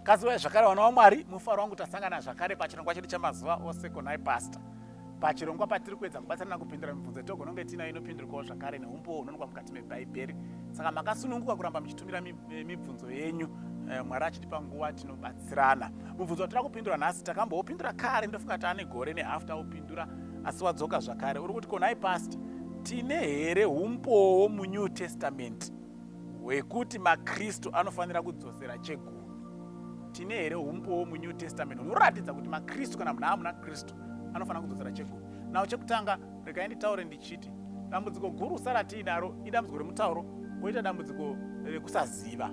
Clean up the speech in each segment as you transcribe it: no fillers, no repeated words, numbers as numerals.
Kaziwai zvakare vana vaMwari, mufaro wangu tasangana zvakare pachirongwa chedu chamazuva ose konai pastor. Pachirongwa patiri kuedza kubatsirana kupindura mibvunzo yatogona kunge tiinayo inopindurwawo zvakare neumbowo hunowanikwa mukati mebhaibheri. Saka makasununguka kuramba muchitumira mibvunzo yenyu, Mwari achitipa nguva tinobatsirana. Mubvunzo watira kupindura nhasi takamboupindura kare, ndofunga taane gore nehafu taupindura, asi wadzoka zvakare. Uri kuti konai pastor, tine here umbowo muNew Testament hwekuti maKristu anofanira kudzosera chegumi? Tine here umbowo muNew Testament hunoratidza kuti maKristu, kana munhu amuna Kristu, anofanira kudzosera chegumi? Now chekutanga, regai nditaure ndichiti dambudziko guru ratiinaro idambudziko remutauro, koita dambudziko rekusaziva.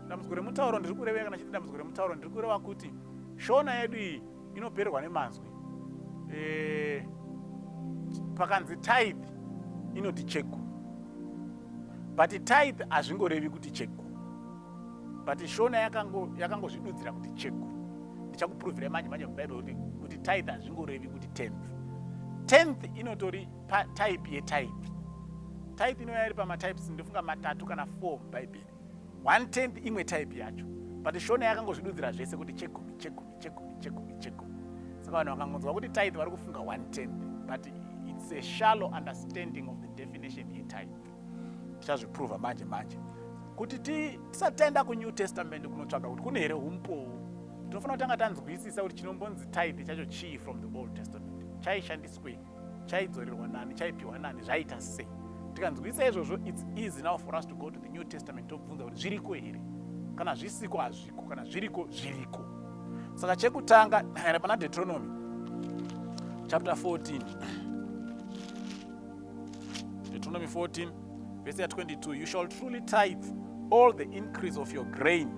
Dambudziko remutauro ndiri kureva, kana chiti dambudziko remutauro ndiri kureva kuti Shona yedu iyi inopererwa nemazwi. Pakanzi tithe inoti chegumi, but tithe hazvingorevi kuti chegumi, but Shona yakangozvidudzira kuti chegumi. Ndichakuprovirai manje manje mubhaibheri kuti tithe hazvingorevi kuti tenth. Tenth inotori type yetithe. Tithe inouya iri pamatypes, ndofunga matatu kana four mubhaibheri. One tenth imwe type yacho, but Shona yakangozvidudzira zvese kuti chegumi, chegumi, chegumi, chegumi, chegumi. Saka vanhu vakangonzwa kuti tithe vari kufunga one tenth, but it's a shallow understanding of the definition yetithe. Tichazviprova manje manje. Kuti tisati taenda kuNew Testament kunotsvaga kuti kune here umbowo, tinofanira kutanga tanzwisisa kuti chinombonzi tithe chacho chii from the Old Testament, chaishandiswei, chaidzorerwa nani, chaipiwa nani, zvaita sei. Tikanzwisisa izvozvo, it's easy now for us to go to the New Testament tobvunza kuti zviriko here. Kana zvisiko, hazviko; kana zviriko, zviriko. Saka chekutanga, enda pana Deuteronomy chapter 14. Deuteronomy 14 verse ya 22: "You shall truly tithe all the increase of your grain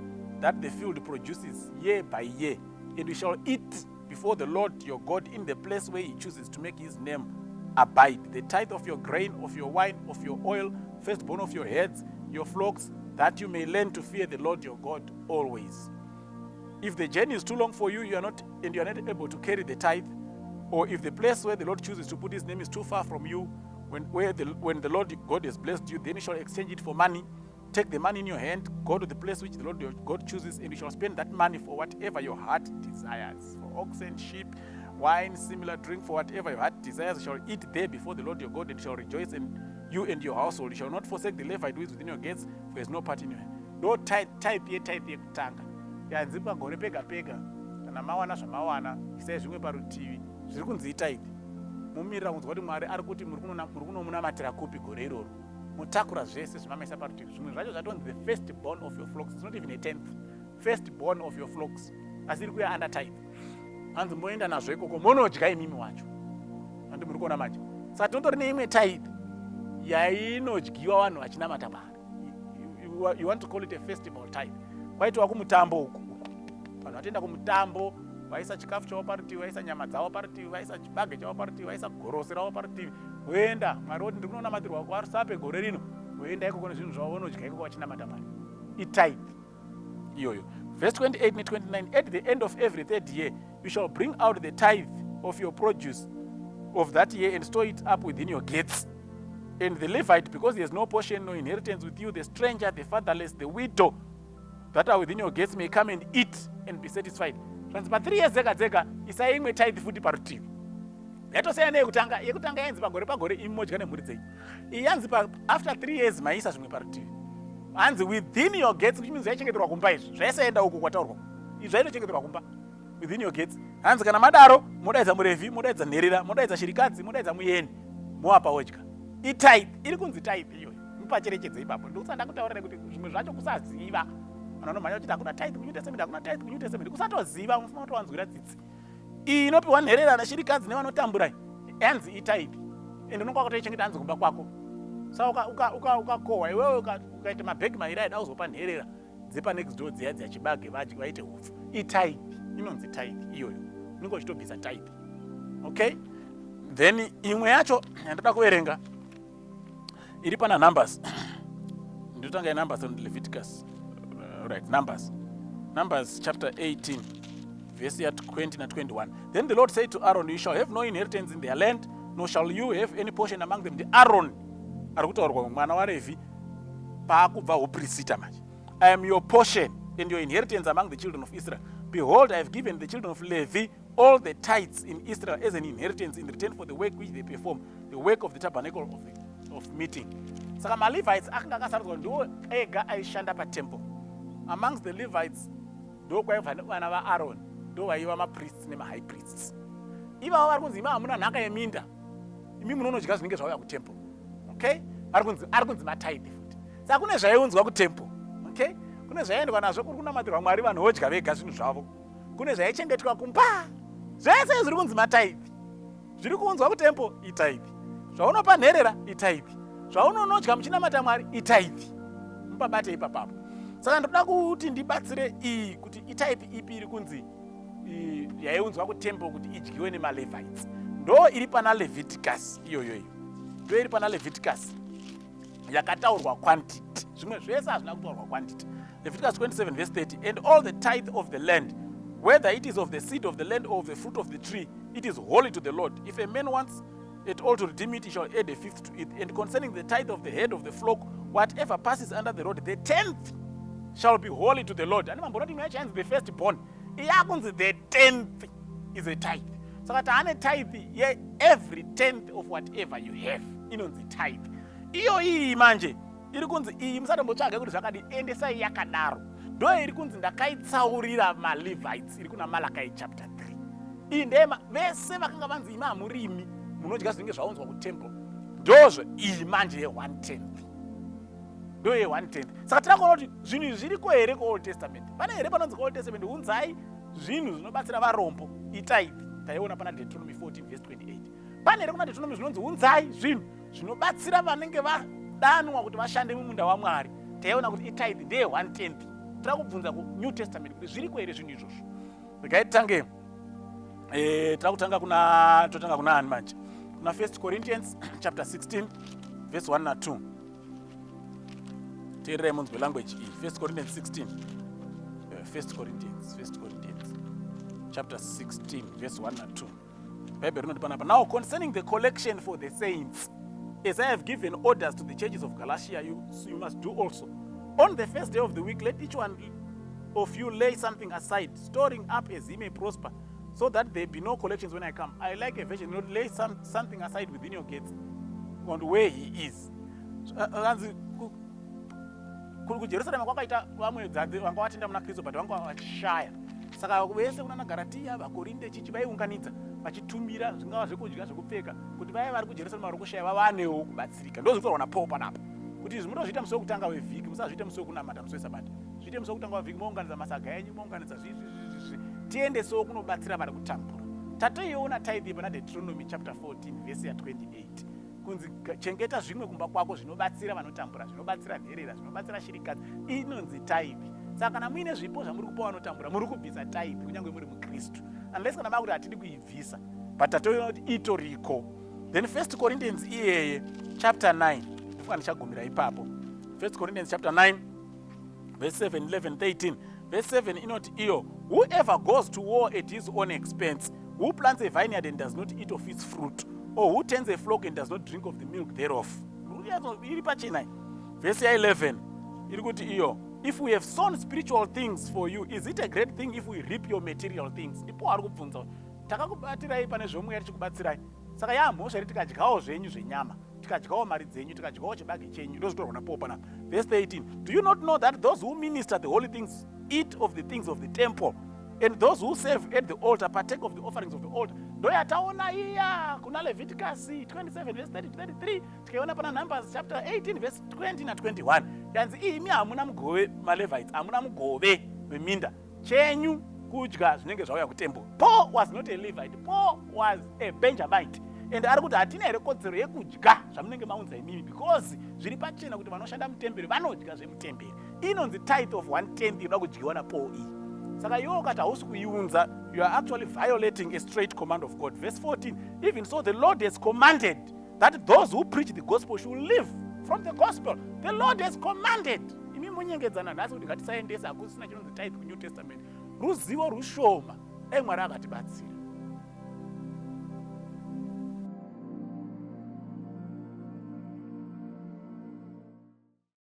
that the field produces year by year, and you shall eat before the Lord your God in the place where he chooses to make his name abide, the tithe of your grain, of your wine, of your oil, firstborn of your herds, your flocks, that you may learn to fear the Lord your God always. If the journey is too long for you, you are not and you are not able to carry the tithe, or if the place where the Lord chooses to put his name is too far from you, when the Lord God has blessed you, then you shall exchange it for money. Take the money in your hand, go to the place which the Lord your God chooses, and you shall spend that money for whatever your heart desires. For oxen, sheep, wine, similar drink, for whatever your heart desires, you shall eat there before the Lord your God and shall rejoice, and you and your household. You shall not forsake the Levite who is within your gates, for he has no part in your hand." Ndo type yetithe yekutanga yanzi pagore pega pega, kana mawana zvamawana, isai zvimwe parutivi, zviri kunzi itithe. Mumirira kunzwa kuti Mwari ari kuti muri kunomunamatira kupi gore iroro. Mutakura zvese zvimamaisa parutivi. Zvimwe zvacho zvatonzi the first born of your flocks. It's not even a tenth, first born of your flocks, asi iri kuya under tithe. Hanzi moenda nazvo ikoko, monodya imimi wacho. Handi muri kuona manje? Saka tinotori neimwe tithe yainodyiwa vanhu vachinamata Mwari. You want to call it a festival tithe. Kwaitiwa kumutambo uku uku, vanhu vatoenda kumutambo, vaisa chikafu chavo parutivi, vaisa nyama dzavo parutivi, vaisa chibage chavo parutivi, vaisa gorosi ravo parutivi, voenda. Mwari woti ndiri kunonamatirwa kwaRusape gore rino, voenda ikoko nezvinhu zvavo, vonodya ikoko vachinamata Mwari. Itithe iyoyo. Verse 28 ne29: "At the end of every third year you shall bring out the tithe of your produce of that year and store it up within your gates. And the Levite, because he has no portion no inheritance with you, the stranger, the fatherless, the widow that are within your gates may come and eat and be satisfied." Zvanzi pa3 years dzega dzega isai imwe tithe futi parutivi. Yatosiyana neyekutanga. Yekutanga yainzi pagore pagore imi modya nemhuri dzenyu. Iyi yanzi after 3 years maisa zvimwe parutivi, hanzi within your gates, which means yaichengeterwa kumba. Izvi zvaisaenda uku kwataurwa, izvi zvaitochengeterwa kumba, within your gates. Hanzi kana madaro, modaidza murevhi, modaidza nherera, modaidza shirikadzi, modaidza muyeni, movapa wodya. Itithe iri kunzi tithe iyoyo. Mupacherechedze ipapo. Ndikusanda kutaurira kuti zvimwe zvacho kusaziva. Vanhu vanomhanya vachiti hakuna tithe kuNew Testament, hakuna tithe kuNew Testament, kusatoziva. Unofanira kutowanzwira tsitsi. Iyi inopiwa nherera neshirikadzi nevanotambura yanzi itithe, ende unonga wakatoichengeta, hanzi kumba kwako. Saka ukakohwa iwewe, ukaita mabhegi mairi aida kuzopa nherera dzepanext door dziya dziya chibage, vadye vaite hupfu. Itithe inonzi tithe iyoyo, unenge uchitobvisa tithe. Okay, then imwe yacho yandoda kuverenga iri pana Numbers. Ndotanga yeNumbers and Leviticus. Right, Numbers chapter 18 verse ya 20 na21: "Then the Lord said to Aaron, 'You shall have no inheritance in their land, nor shall you have any portion among them.'" Ndi Aaron ari kutaurwa, mwana waRevhi, paakubva uprisita manje. "I am your portion And your inheritance among the children of Israel. Behold, I have given the children of Levi all the tithes in Israel as an inheritance in return for the work which they perform, the work of the tabernacle of meeting. Saka maLevites akanga akasarudzwa, ndiwo ega aishanda patemple. Amongst the Levites ndokwaibva vana vaAron, ndo vaiva mapriests nemahigh priests. Ivavo vari kunzi, "Imi hamuna nhaka yeminda, imi munonodya zvinenge zvauya kutemple." Okay, ari kunzi matithe futi. Saka kune zvaiunzwa kutemple, okay, kune zvaiendwa nazvo kuri kunamatirwa Mwari, vanhu vodya vega zvinhu zvavo, kune zvaichengetwa kumba. Zvese zviri kunzi matithe. Zviri kuunzwa kutemple itithe, zvaunopa nherera itithe, zvaunonodya muchinamata Mwari itithe. Mupabate ipapapo. Saka ndoda kuti ndibatsire iyi kuti itithe ipi iri kunzi yaiunzwa kutemple kuti idyiwe nemaLevites. Ndo iri pana Leviticus iyoyo. Iyo ndo iri pana Leviticus yakataurwa quantity. Zvimwe zvese hazvina kutaurwa quantity. Leviticus 27 verse 30: "And all the tithe of the land, whether it is of the seed of the land or of the fruit of the tree, it is holy to the Lord. If a man wants at all to redeem it, he shall add a fifth to it. And concerning the tithe of the herd of the flock, whatever passes under the rod, the tenth shall be holy to the Lord." Ani mambonoti imwe yacho yanzi the first born, iyakunzi the tenth is a tithe. Saka taane tithe yeevery tenth of whatever you have inonzi tithe. Iyo iyi manje iri kunzi iyi musatombotsvaga kuti zvakadi, endesai yakadaro. Ndo iri kunzi ndakaitsaurira maLevites, iri kuna Malachi chapter 3. Iyi ndema vese vakanga vanzi, "Imi hamurimi, munodya zvinenge zvaunzwa kutemple." Ndozvo iyi manje ye1 tenth, ndo ye1 tenth. Saka tira kuona kuti zvinhu izvi zviriko here kuOld Testament. Pane here panonzi kuOld Testament, "Unzai zvinhu zvinobatsira varombo, itithe"? Taiona pana Deuteronomy 14 verse 28. Pane here kuna Deuteronomy zvinonzi, "Unzai zvinhu zvinobatsira vanenge vadanwa kuti vashande mumunda waMwari"? Taiona kuti itithe ndeye1 tenth. Tira kubvunza kuNew Testament kuti zviriko here zvinhu izvozvo. Regai titange, tira kutanga kuna, totanga kuna ani manje? Kuna First Corinthians chapter 16 verse 1 na2. Teererai munzwe language iyi. First Corinthians 16, First Corinthians chapter 16 verse 1 na2. Bhaibheri rinoti panapa, "Now concerning the collection for the saints, as I have given orders to the churches of Galatia, you must do also. On the first day of the week, let each one of you lay something aside, storing up as he may prosper, so that there be no collections when I come." I like a version not lay something aside within your gates on where he is. Anzi kuJerusarema kwakaita vamwe vanga vatenda muna Kristu, but vanga vachishaya. Saka vese kuna naGaratiya, vaKorinde, chichi, vaiunganidza vachitumira zvingava zvekudya, zvekupfeka, kuti vaya vari kuJerusarema vari kushaya vavanewo kubatsirika. Ndo zvinotaurwa naPaul panapa kuti izvi mutozviita musi wekutanga wevhiki. Musazviite musi wekunamata, musi wesabata. Zviite musi wekutanga wevhiki, mounganidza masaga enyu, mounganidza zvizvizvizvi, tiendesewo kunobatsira vari kutambura. Tatoiona tithe pana Deuteronomy chapter 14 vhesi ya28, kunzi chengeta zvimwe kumba kwako zvinobatsira vanotambura, zvinobatsira nherera, zvinobatsira shirikadzi. Inonzi tithe. Saka kana muine zvipo zvamuri kupa vanotambura, muri kubvisa tithe, kunyange muri muKristu, unless kana makuti hatidi kuibvisa, but tatoiona kuti itoriko. Then First Corinthians iyeye chapter 9, ndifunga ndichagumira ipapo. First Corinthians chapter 9 verse 7, 11, 13. Verse 7 inoti iyo, "Whoever goes to war at his own expense, who plants a vineyard and does not eat of its fruit, or who tends a flock and does not drink of the milk thereof?" Iri pachena. Vhesi ya11 iri kuti iyo, "If we have sown spiritual things for you, is it a great thing if we reap your material things?" Ndipo ari kubvunza, takakubatirai pane zvomweya, tichikubatsirai, saka yamhosva iri tikadyawo zvenyu zvenyama, tikadyawo mari dzenyu, tikadyawo chibage chenyu? Ndozvitorwa naPaul panapa. Verse 13, "Do you not know that those who minister the holy things eat of the things of the temple, and those who serve at the altar partake of the offerings of the altar?" Ndo yataona iya kuna Leviticus 27 verse 30 to 33, tikaiona pana Numbers chapter 18 verse 20 na21. Yanzi imi hamuna mugove, maLevites hamuna mugove weminda, chenyu kudya zvinenge zvauya kutemple. Paul was not a Levite, Paul was a Benjamite, and ari kuti hatina here kodzero yekudya zvamunenge maunza imimi? Because zviri pachena kuti vanoshanda mutemberi vanodya zvemutemberi. Inonzi tithe of one tenth inoda kudyiwa naPaul iyi. Saka iwe ukati hausi kuiunza, you are actually violating a straight command of God. Verse 14, "Even so the Lord has commanded that those who preach the gospel should live from the gospel." The Lord has commanded. Imi munyengedzana nhasi kuti ngatisaendesa, hakusina chinonzi tithe kuNew Testament. Ruzivo rushoma. Dai Mwari akatibatsira.